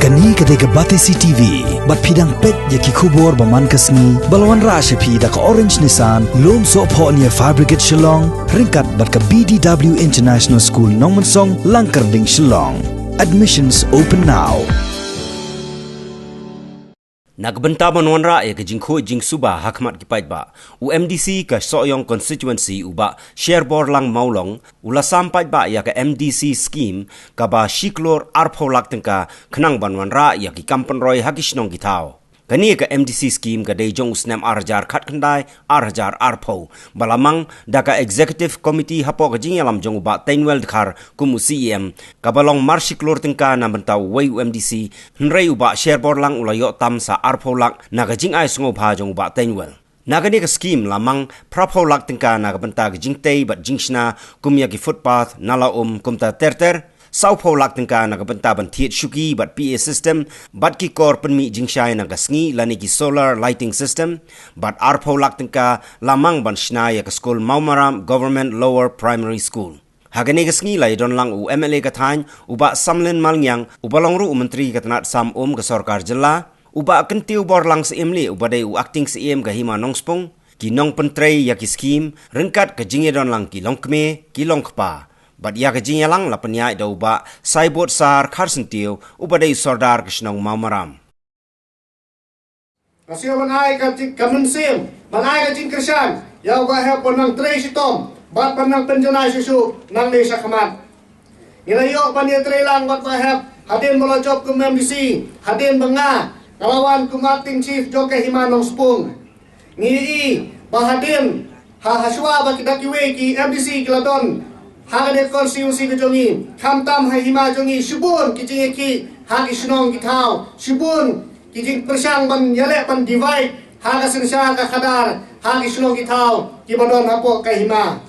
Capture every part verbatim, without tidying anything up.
Kane ka dei ka Batesi T V, bad phi dang peit ïa ki khubor ba man ka sngi, ba la wanrah sha phi da ka Orange Nissan, Lumsohphoh near Fire Brigade Shillong, ryngkat bad ka B D W International School Nongmensong, Langkyrding, Shillong. Admissions open now. Na ka bynta ban wanrah ïa ka jingkhuid jingsuba ha khmat ki paidbah, u M D C ka Sohiong Constituency, u Bah Sherborlang Mawlong, u la sam paidbah ïa ka M D C scheme kaba shi klur arphew lak tyngka, khnang ban wanrah ïa ki kam pynroi ha ki shnong ki thaw. Kane ka M D C scheme ka dei jong u snem ar hajar khatkhyndai, ar hajar arphew, ba la mang da ka Executive Committee hapoh ka jingïalam jong u Bah Teignwell Dkhar kum u C E M, kaba long mar shi klur tyngka na bynta uwei u M D C, hynrei u Bah Sherborlang u la ïoh tam sa arphew lak na ka jingai sngewbha jong u Bah Teignwell. Na kane ka scheme la mang phraphew lak tyngka na ka bynta ka jingtei bad jingshna, kum ïa ki footpath, nala um, kumta ter ter, sawphew lak tyngka na ka bynta ban thied shuki bad P A system, bad ki kor pynmih jingshai na ka sngi lane ki solar lighting system, bad arphew lak tyngka la mang ban shna ïa ka skul Mawmaram Government Lower Primary School. Ha kane ka sngi la ïadon lang u M L A ka thaiñ, u Bah Samlin Malngiang, uba long ruh u Myntri ka tnat sam um ka Sorkar Jylla, u Bah Kyntiew Borlang Syiemlieh, uba dei u Acting Syiem ka Hima Nongspung, ki nongpyntrei ïa ki scheme, ryngkat ka jingïadon lang ki longkmie, ki longkpa. Bad ïa ka jingïalang la pynïaid da u Bah Saibot Sar Kharsyntiew, uba dei u Sordar ka shnong Mawmaram. Ka shu ban ai ka jing-, ka mynsiem, ban ai ka jingkyrshan ïa u Bah Hep ban nang trei shitom bad ban nang pynjanai shuh shuh nangne shakhmat. Ngi la ïoh ban ïatrei lang bad Bah Hep hadien ba la jop kum M D C, hadien ba nga ka la wan kum Acting Chief jong ka Hima Nongspung. Ngi i ba hadien ha, hashwa ba ki da kiwei ki M D C ki la don ha kane ka constituency ka jong ngi, khamtam ha hima jong ngi, shibun ki jingïakhih ha ki shnong ki thaw, shibun ki jingpyrshang ban ïaleh ban divide ha ka synshar ka khadar ha ki shnong ki thaw kiba don hapoh ka hima.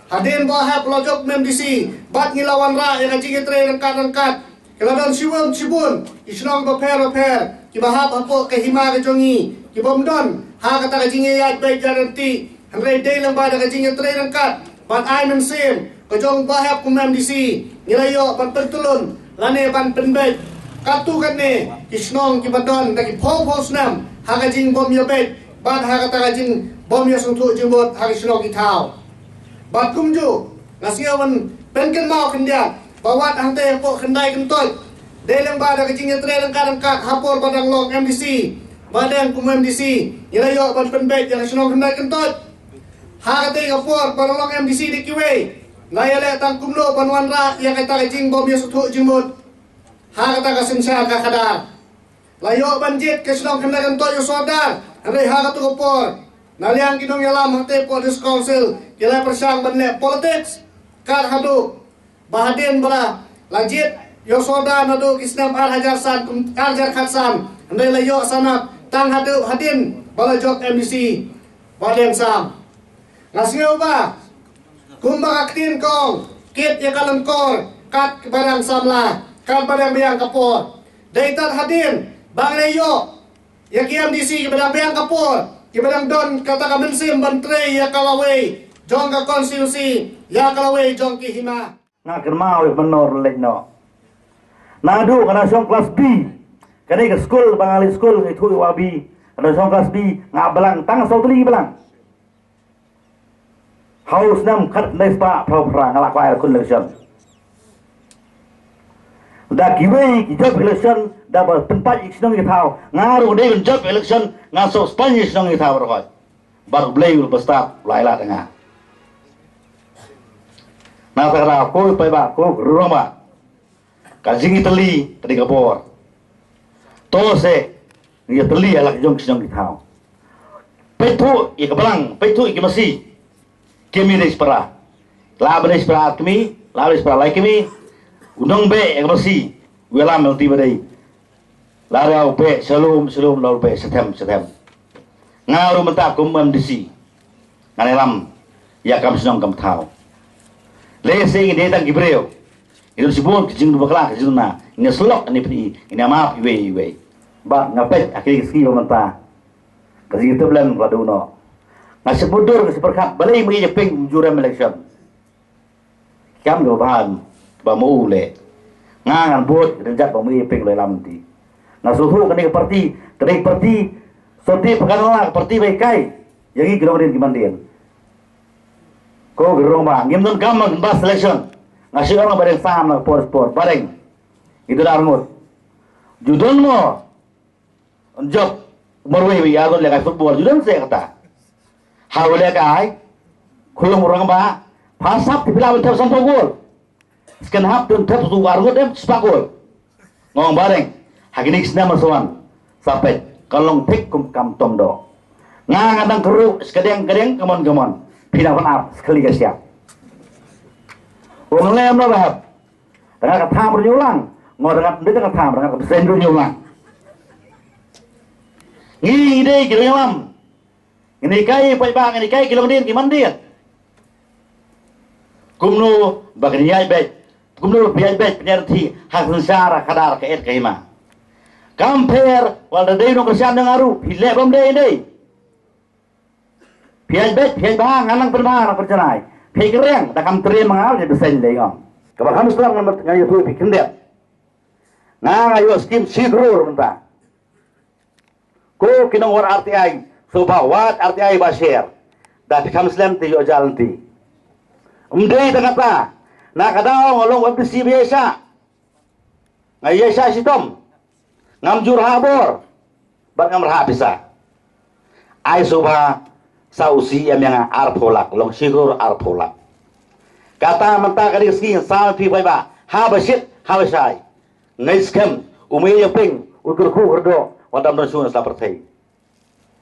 Hadien ba hap la jop kum M D C bad ngi la wanrah ïa ka jingïatrei ryngkat ryngkat, ki la don shibun shibun ki shnong bapher bapher kiba hap hapoh ka hima ka jong ngi, kibym don ha kata ka jingïaid beit ïaid ryntih. Hynrei dei lyngba da ka jingïatrei ryngkat bad ai mynsiem ka jong Bah Hep kum M D C, ngi la ïoh ban pyntylun lane ban pynbeit katto katne ki shnong kiba don da ki phew phew snem ha ka jingbym ïabeit bad ha kata ka jingbym ïasngewthuh jingmut ha ki shnong ki thaw. Bad kumjuh nga sngew ban pynkynmaw khyndiat ba wat hangtei hapoh Khyndai Kyntoit, dei lyngba da ka jingïatrei ryngkat ryngkat ha por ba dang long M D C, ba dang kum M D C, ngi la ïoh ban pynbeit ïa ka shnong Khyndai Kyntoit. Ha katei ka por ba dang long M D C da kiwei, la ïaleh tang kumno ban wanrah ïa kata ka jingbym ïasngewthuh jingmut ha kata ka synshar ka khadar. La ïoh ban jied ka shnong Khyndai Kyntoit ïa u Sordar, hynrei ha kato ka por na liang ki nongïalam hangtei hapoh District Council ki la pyrshang ban leh politics. Kat haduh ba hadien ba la, la jied ïa u Sordar naduh ki snem ar hajar san, kum, ar hajar khatsan, hynrei la ïoh sanad tang haduh hadien ba la jop M D C Bah Liang Sam. Nga sngew ba kumba ka ktien ka ong, kit ïa ka lyngkor katba dang samla, katba dang biang ka por. Dei tad hadien ba ngi la ïoh ïa ki M D C kiba dang biang ka por, kiba dang don kata ka mynsiem ban trei ïa ka lawei jong ka constituency, ïa ka lawei jong ki hima. Nga kynmaw ïa ka mynnor leit noh. Naduh ka nang shong klas B, kane ka skul ba nga leit skul, nga ithuh ïa u Abi, ka nang shong klas B nga balang tang saw tylli balang. Ha u snem khatkhyndai spah phraphew phra nga la kwah election. Da kiwei ki jop election, da ba pynpait ïa ki shnong ki thaw. Nga ruh dei ban jop election, nga sngewspah ïa ki shnong ki thaw baroh. Bad U Blei u la bastad, u la ai lad ïa nga. Na kata ka daw ko paidbah, ko ruh rangbah, ka jingïatylli ka dei ka bor. To se ngi ïatylli ïa la ka jong ki shnong ki thaw. Peit thuh ïa ka balang, peit thuh ïa ki masi. Ki mih dei shipara. La ba dei shipara ar kmie, la ba dei shipara lai kmie. U nongbeh ïa ka masi u ïalam ïa lynti ba dei. La ruh u beh sha lum sha lum, la u beh sha them sha them. Nga ruh mynta kum M D C ngan ïalam ïa kam shnong kam thaw. Lehse ngin dei tang ki briew, ngin don shibun ki jingdon bakla, ki jingdon na, ngin ïasyllok, ngin ïapyni, ngin ïamap iwei iwei. Bad nga peit ha kine ki sngi ba mynta ka jingïatiplem ka la duh noh. Nga shah mutdur, nga shah pyrkhat balei ma ngi ïa ping, ym ju rem election. Kam ka bha ba ma u leh. Nga ngan bud ka dang jat ba ma ngi ïa ping, lei lam ti. Nga sngewthuh kane ka parti, kane ka parti, soti pyrkhat na ka parti ba hikai ïa ngi ki nongdien ki mandien. Ko ki rangbah, ngim donkam ban ba selection. Nga shu ong ba dang sam na por por, ba dang. Itu dah ngut. Ju don mo. Jop marwei wi ïa don lehkai football, ju don se kata. Ha u lehkai, khulum rangbah, first half te phi lah ban thep sanphew gol. Second half te thep su ar ngut em spah gol. Nga ong ba dang, ha kine ki snem sa wan, sa peit, kan long thik kum kam tom doh. Nga nga dang kyrhuh, skadeng kadeng, kamon kamon. Phi dang ban ap, sekali ka siap. Ong lem no ba hap. Tang ka tham ruh ngi u lang. Ngo tang ka, tang ka tham, tang ka bseiñ ruh ngi u lang. Ngi ngi dei ki nongïalam. Ngi hikai paidbah, ngi hikai ki longdien ki mandien. Kumno ba kin ïaid beit, kumno ba phi ïaid beit, phi ïaid rynti ha ka synshar, ha ka khadar, ka et ka hima. Kam pher wat la dei nongkyrshan jong nga ruh, phi leh bym dei dei. Phi ïaid beit, phi ïaid bha, ngan nang pynbha, nang pynjanai. Phi ïaid kyrriang, da kam trei ma nga, ïa bseiñ dei ngam. Kaba kham sdang ngan ïathuh ïa phi khyndiat. Nga nga ïoh skim shi klur mynta. Ko ki nong wad R T I, sngewbha wad R T I ba share. Da phi kham slem te ïoh jia lynti. Ym dei tang kata. Na ka daw nga long M D C ba ïaishah. Nga ïaishah shitom. Ngam ju rhah bor. Bad ngam rhah pisa. Ai sngewbha sa u C E M ïa nga arphew lak, long shi klur arphew lak. Kata mynta ka dei ka sngi, sa phi paidbah, haba shit, haba shai. Ngi skhem, u mei ïa ping, u kyrkhu kyrdoh, wat dam don shuh na sla pyrthei.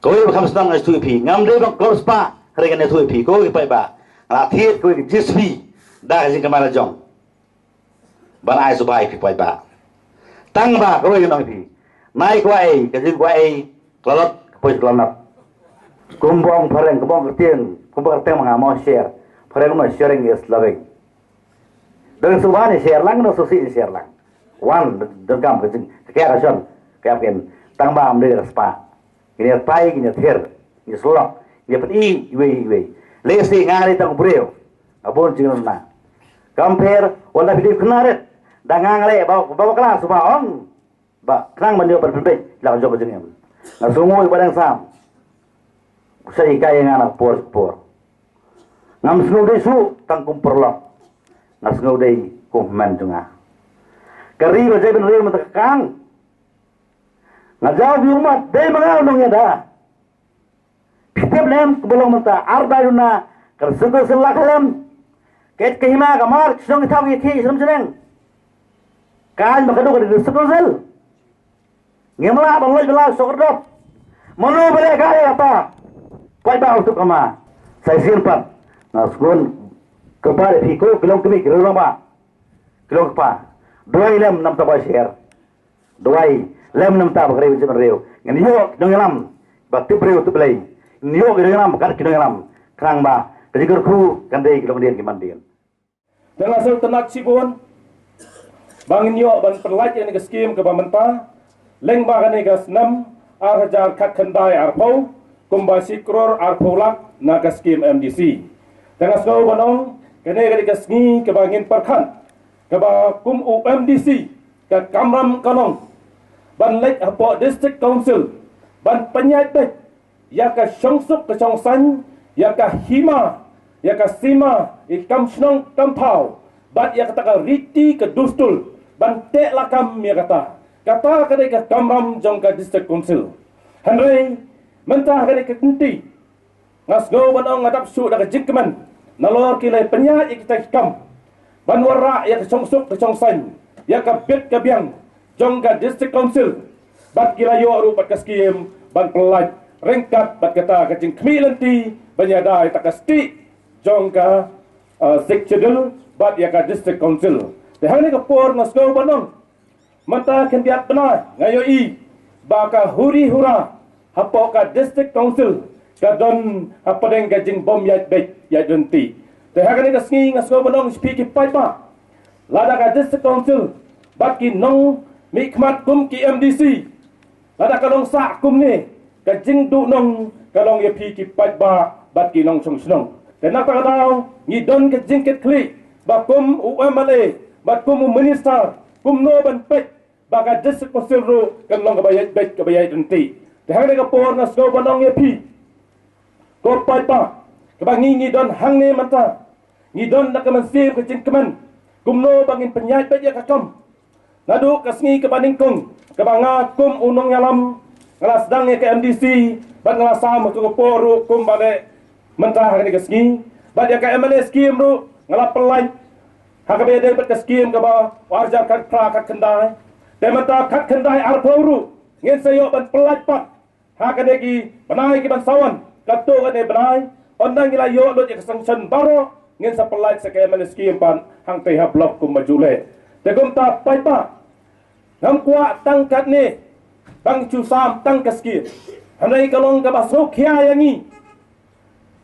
Kawei ba kham sdang nga ïathuh ïa phi, ngam dei ban klop spah, hynrei ngan ïathuh ïa phi, kawei ki paidbah. Nga la thied kawei ka J C B, da ka jingkyrmen la jong. Ban ai sngewbha ïa phi paidbah. Tang ba kawei ngan ong ïa phi. Nai kwah ei, ka jingkwah ei, ka la lot, ka poi ka la nap. Kumba ong phareng, kumba ong kyrteng, kumba kyrteng ma nga mo share. Phareng mo sharing is loving. Dang sngewbha ne share lang, dang sngewsih ne share lang. Wan, donkam ka jing, ka kya ka shon, ka kya kin. Tang ba ym dei ka spah. Ngin ïa tai, ngin ïa ther, ngin ïa slok, ngin ïa pyni iwei iwei. Lehse nga lei tang u briew. Nga bun jingkyrmen. Kam pher, wat la phi dei khynnah rit. Da nga nga leh ba, ba bakla sngewbha ong. Ba khnang ban ïoh ban pynbeit la ka jong ka jingim. Nga sngewnguh ba dang sam. U sa hikai ïa nga na ka por ka por. Ngam sngew dei shuh tang kum paralok. Nga sngew dei kum hynmen jong nga. Ka ri ba jai bynriew mynta ka kang. Nga jaw biang mat dei ma nga u nongïada. Phi tip ne em, kaba long mynta ar bnai duna ka District Council la khlem. Ka et ka hima, ka mar, ka shnong, ka thaw, ka ïakhih, shnong shnong. Ka aiñ ba ka duk ka District Council. Ngim lah ban leit ban lait sha kordor. Mano ba leh ka ïa kata? Paidbah u tup kama. Sa shisien pat nga sngewkyrpad ïa phi ko ki long kmie ki rangbah, ki long kpa. Duwai lem namar ba sher. Duwai lem namar ba ka ri ba jait bynriew. Ngin ïoh ki nongïalam ba tip briew tip Blei. Ngin ïoh ki nongïalam ba kat ki nongïalam. Khnang ba ka jingkyrkhu kan dei ki longdien ki mandien. Te nga sngewtynnat shibun ba ngin ïoh ban pynlait ïa kane ka skim kaba mynta lyngba kane ka snem ar hajar khatkhyndai arphew kumba shi klur arphew lak na ka skim M D C. Te nga sngew ban ong kane ka dei ka sngi kaba ngin pyrkhat kaba kum u M D C ka kamram ka long ban leit hapoh District Council ban pynïaid beit ïa ka shongsuk ka shongsaiñ, ïa ka hima, ïa ka sima, ïa ka kam shnong kam thaw, bad ïa kata ka riti ka dustur ban teh lakam ïa kata. Kata ka dei ka kamram jong ka District Council. Hynrei mynta ha kane ka kynti nga sngew ban ong nga dap shuh da ka jingkmen nalor ki la pynïaid ïa kita ki kam ban wanrah ïa ka shongsuk ka shongsaiñ, ïa ka bit ka biang jong ka District Council. Bad ki la ïoh ruh bad ka skim ban pynlait ryngkat bad kata ka jingkhmih lynti ban ïada ïa kata ka stieh jong ka, uh, Sixth Schedule bad ïa ka District Council. Te ha kane ka por nga sngew ban ong mynta khyndiat bnai nga ïohi ba ka huri hura hapoh ka District Council ka don hapdeng ka jingbym ïaid beit ïaid ryntih. Te ha kane ka sngi nga sngew ban ong sha phi ki paidbah, lada ka District Council bad ki nongmihkhmat kum ki M D C, lada ka long sah kumne, ka jingduhnong ka long ïa phi ki paidbah bad ki nongshong shnong. Te na kata ka daw ngi don ka jingkitkhlieh ba kum u M L A bad kum u minister kumno ban peit ba ka District Council ruh kan long kaba ïaid beit, kaba ïaid ryntih. Te hangne ka por nga sngew ban ong ïa phi, ko paidbah, kaba ngi ngi don hangne mynta, ngi don da ka mynsiem ka jingkmen kumno ba ngin pynïaid beit ïa ka kam. Naduh ka sngi kaba nyngkong kaba nga kum u nongïalam nga la sdang ïa ka M D C, bad nga la sam ha ka por ruh kumba leh mynta ha kane ka sngi, bad ïa ka M L A scheme ruh nga la pyllait ha kaba ïadei bad ka scheme kaba u arhajar khatphra khatkhyndai. Te mynta khatkhyndai arphew ruh ngin sa ïoh ban pyllait pat ha kane ki bnai ki ban sa wan. Katto katne bnai, ynda ngi la ïoh lut ïa ka sanction baroh, ngin sa pyllait sa ka M L A scheme pat hangtei ha block kumba ju leh. Te kumta paidbah, ngam kwah tang katne ban shu sam tang ka scheme, hynrei ka long kaba sngewkhia ïa ngi.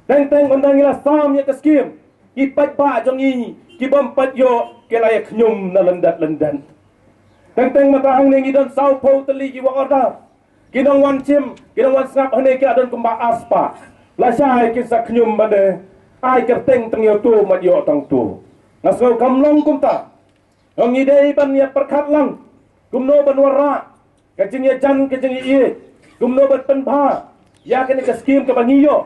Teng teng ynda ngi la sam ïa ka scheme, ki paidbah jong ngi ki bym pat ïoh ki la ïa khñium na lyndet lyndet. Teng teng mynta hangne ngi don sawphew tylli ki work order. Ki nongwan shim, ki nongwan sngap hangne ki la don kumba arspah. Lashai kin sa khñium ba dei ai kyrteng tang ïa uto, mat ïoh tang uto. Nga sngew kam long kumta. Ngi dei ban ïa pyrkhat lang kumno ban wanrah ka jingïajan ka jingïaieit, kumno ban pynbha ïa kane ka scheme kaba ngi ïoh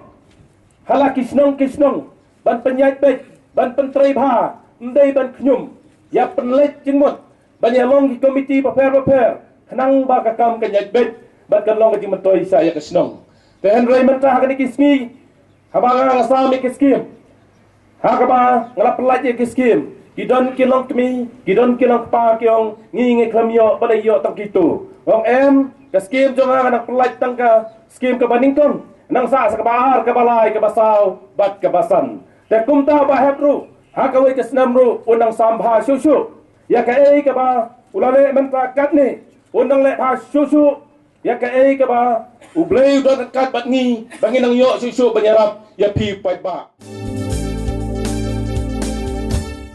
ha la ki shnong ki shnong, ban pynïaid beit, ban pyntrei bha, ym dei ban khñium. Ïa pynleit jingmut ban ïa long ki komiti bapher bapher, khnang ba ka kam kan ïaid beit bad kan long ka jingmyntoi sha ïa ka shnong. Te hynrei mynta ha kane ki sngi, haba nga nga sam ïa ki scheme, ha kaba nga la pyllait ïa ki scheme, ki don ki longkmie, ki don ki longkpa ki ong ngi ngi khlem ïoh, balei ïoh tang kito. Nga ong em, ka scheme jong nga nga dang pyllait tang ka scheme kaba nyngkong, nang sah sa kaba ar, kaba lai, kaba saw bad kaba san. Te kumta Bah Hep ruh ha kawei ka snem ruh un nang sam bha shuh shuh ïa kaei kaba u la leh mynta katne, un nang leh bha shuh shuh ïa kaei kaba U Blei u don ryngkat bad ngi, ba ngin nang ïoh shuh shuh ban ïarap ïa phi paidbah.